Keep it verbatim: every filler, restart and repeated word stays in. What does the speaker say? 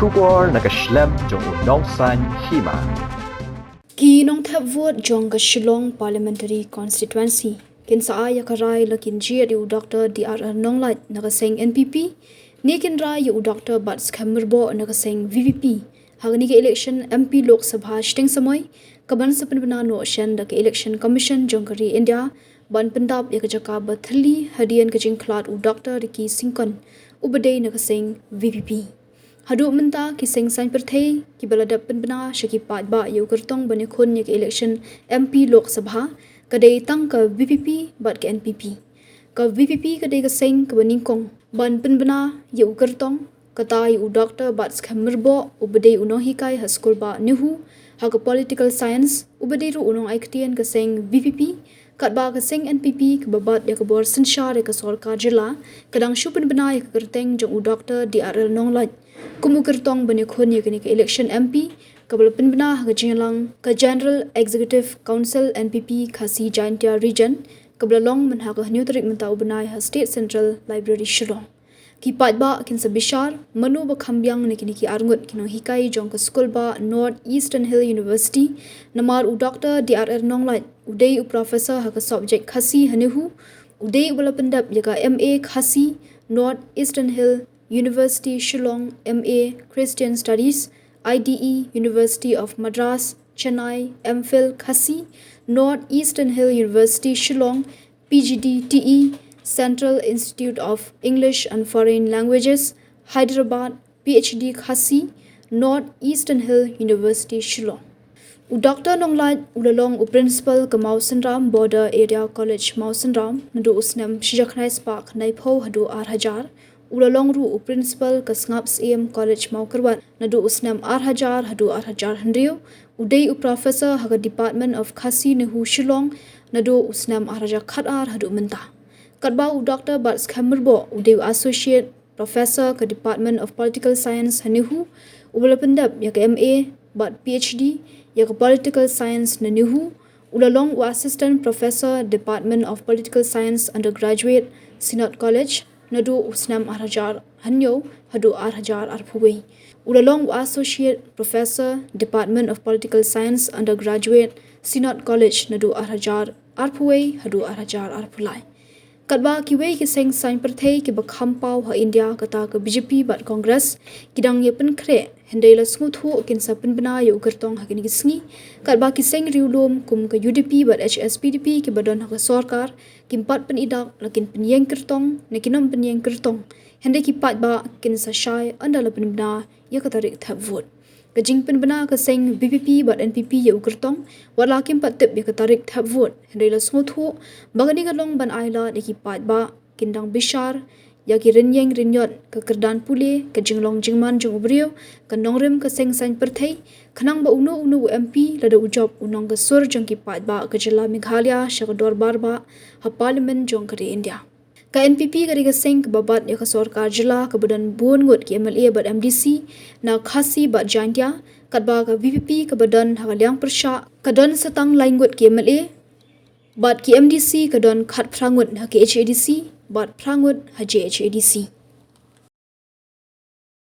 Khubor na ka shlem jong u nongsaiñ hima. Ki nongthep vote jong ka Shillong Parliamentary Constituency kin sa ai ïa ka rai la kin jied ïa u Doctor D R L Nonglait na ka seng N P P, ne kin rai ïa u Doctor Batskhem Myrboh na ka seng V P P ha kane ka election M P Lok Sabha shiteng samoi, kaban sa pynbna noh shen da ka Election Commission jong ka ri India ban pyndap ïa ka jaka ba thylli hadien ka jingkhlad u Doctor Ricky Syngkon, uba dei na ka seng V P P. Haduh mynta ki seng saiñ pyrthei kiba la dep pynbna sha ki paidbah ïa u kyrtong ban ïakhun ïa ka election M P Lok Sabha ka dei tang ka V P P bad ka N P P. Ka V P P ka dei ka seng kaba nyngkong ban pynbna ïa u kyrtong, kata ïa u Doctor Batskhem Myrboh, uba dei u nonghikai ha skul bah NEHU ha ka Political Science, uba dei ruh u nongai ktien ka seng V P P, katba ka seng N P P kaba bat ïa ka bor synshar ïa ka sorkar jylla ka dang shu pynbna ïa ka kyrteng jong u Doctor D R L Nonglait kum u kyrtong ban ïakhun ïa kane ka election M P, kaba la pynbna ha ka jingïalang ka General Executive Council N P P Khasi Jaintia Region, kaba la long mynha ka hynñiew tarik mynta u bnai ha State Central Library Shillong. Ki paidbah kin sa bishar mano ba kham biang na kine ki arngut ki nonghikai jong ka skul bah North Eastern Hill University, namar u Doctor D R L Nonglait u dei u professor ha ka subject Khasi ha NEHU, u dei uba la pyndep ïa ka M A Khasi, North Eastern Hill University Shillong, M A Christian Studies, I D E University of Madras, Chennai, M Phil Khasi, North Eastern Hill University Shillong, P G D T E, Central Institute of English and Foreign Languages, Hyderabad, P H D Khasi, North Eastern Hill University Shillong. U Doctor Nonglait u la long u principal ka Mawsynram Border Area College Mawsynram naduh u snem shihajar khyndai spah khyndaiphew haduh ar hajar. U la long ruh u principal ka Sngap Syiem College Mawkyrwat naduh u snem ar hajar haduh ar hajar hynriew. U dei u professor ha ka Department of Khasi NEHU Shillong naduh u snem ar hajar khatar haduh mynta. Katba u Doctor Batskhem Myrboh u dei u associate professor ka Department of Political Science ha NEHU, uba la pyndep ïa ka M A bad P H D ïa ka Political Science na NEHU. U la long u assistant professor Department of Political Science undergraduate, Synod College, naduh u snem ar hajar hynñiew haduh ar hajar arphew wei. U la long u associate professor Department of Political Science undergraduate, Synod College, naduh ar hajar arphew wei haduh ar hajar arphew lai. Katba kiwei ki seng saiñ pyrthei kiba kham paw ha India, kata ka B J P bad Congress, ki dang ïa pynkhreh, hynrei la sngewthuh kin sa pynbna ïa u kyrtong ha kine ki sngi. Katba ki seng riewlum kum ka U D P bad H S P D P kiba don ha ka sorkar kim pat pynidak la kin pynïeng kyrtong ne kin ym pynïeng kyrtong, hynrei ki paidbah kin sa shai ynda la pynbna ïa ka tarik thep vote. Ka jingpynbna ka seng V P P bad N P P ïa u kyrtong, wat la kim pat tip ïa ka tarik thep vote, hynrei la sngewthuh ba kane ka long ban ailad ïa ki paidbah kin dang bishar ïa ki rynïeng rynïot, ka kyrdan pule, ka jinglong jingman jong u briew, ka nongrim ka seng saiñ pyrthei, khnang ba uno uno u M P lada u jop u nong ka sur jong ki paidbah ka jylla Meghalaya sha ka dorbar bah ha Parliament jong ka ri India. Ka N P P ka dei ka seng kaba bat ïa ka sorkar jylla kaba don bun ngut ki M L A bad M D C na Khasi bad Jaintia, katba ka V P P kaba don ha ka liang pyrshah ka don sa tang lai ngut ki M L A, bad ki M D C ka don khatphra ngut ha ka H A D C bad phra ngut ha J H A D C.